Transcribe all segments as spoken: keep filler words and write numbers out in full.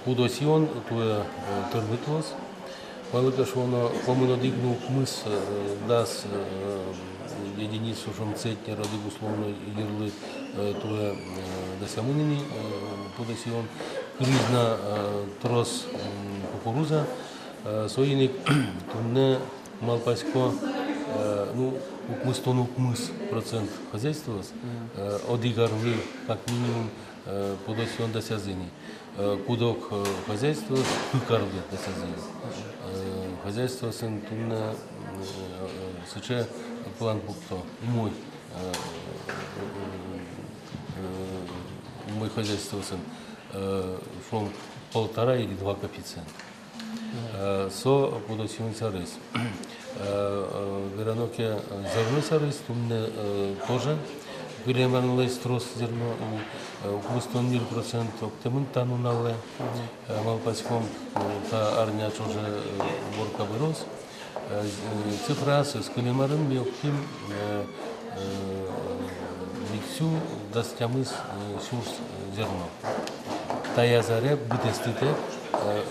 Пудо сиён туэ, э, тырмыт луоз. Малы ке шуоно, куамын одӥг но укмыс, э, дас, э, единиц, шуом, центнер одӥг условной йырлы, э, туэ, э, дасямын ини, э, пудо сиён. Кылиз на, э, трос, м, кукуруза, э, соин ик туннэ малпасько, э, ну, укмыстон укмыс процент хозяйствоос, э, одӥг арлы, как минимум, э, пудо сиён дасязы ини. Э, куд-ог, э, хозяйствоос кык арлы дасязы ини. Э, хозяйствоосын туннэ, э, э, сыӵе план пукто, умой, э, э, э, умой хозяйствоосын, э, шуом, полтора или два коэффициент. Э, со пудо сиён сярысь. Э, э, верано ке, э, зерно сярысь, туннэ, э, тоже кылеманлэсь трос зерно, э, укмыстон ньыль процент октэмын та нуналлы. Э, малпаськом, э, та арня ӵоже, э, уборка выроз. Э, э, цифраосыз: кылем арын ми октӥм, э, э, витьсю дас тямыс, э, сюрс, э, зерно. Таяз аре быдэстытэк, э, э,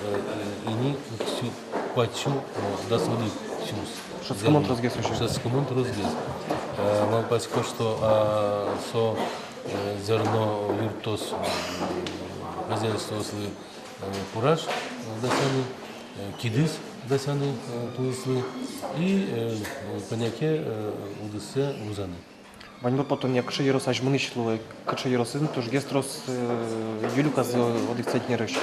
э, ини кыксю, куатьсю, э, дас одӥг сюрс. Шӧдскымон тросгес уже. Шӧдскымон тросгес. Э, малпасько, что, а, со, э, зерно юрттоз, э, хозяйствоослы, э, фураж, э, дасяны, э, кидыс дасяны, э, тулыслы и, э, э, кӧня ке, э, удыссэ вузаны. Ваньбур потонъя кыӵе ёрос азьмынӥсь луэ, кыӵе ёросын тужгес трос, э, йылӥ ук-а со одӥг центнерысь?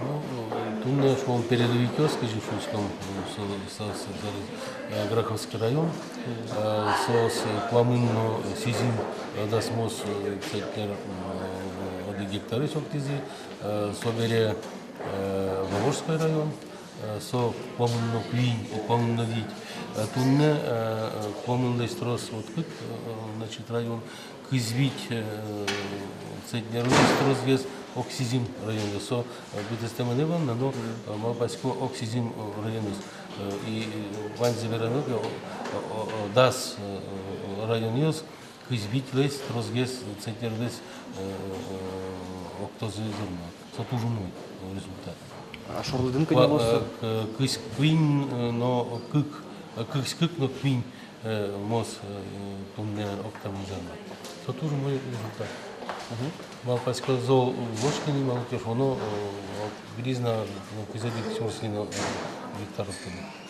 Ну, э, туннэ, шуом, передовикъёс, кызьы шуиськом, э, со, со, со, со, э, Граховский район, э, соос, э, куамын но сизьым, э, дасмос, э, центнер, э, одӥг гектарысь октӥзы, э, собере, э, Вавожской район, э, со куамын но куинь, куамын но вить. Э, туннэ, э, э, куамынлэсь трос вот кык, э, э, значит, район, кызь вить, э, центнерлэсь тросгес ог сизьым районъёс. Со, э, быдэстэмын ӧвӧл на, но, э, малпасько, ог сизьым, э, районъёс. Э, и, э, ваньзэ верано ке, о, о, о, дас, э, э, районъёс кызь витьлэсь тросгес центнерлэсь, э, э, октозы зерно. Со туж умой результат. А шорлыдын кӧня луоз? Э, к-, кызь куинь, э, но кык, э, кызь кык но куинь, э, мос, э, туннэ октэмын зерно. Со туж умой результат. Мгм. Малпасько, зол луоз ини, малы ке шуоно, э, вот, кылиз на, ну, кызь одӥг сюрс ини, э, гектар октэмын.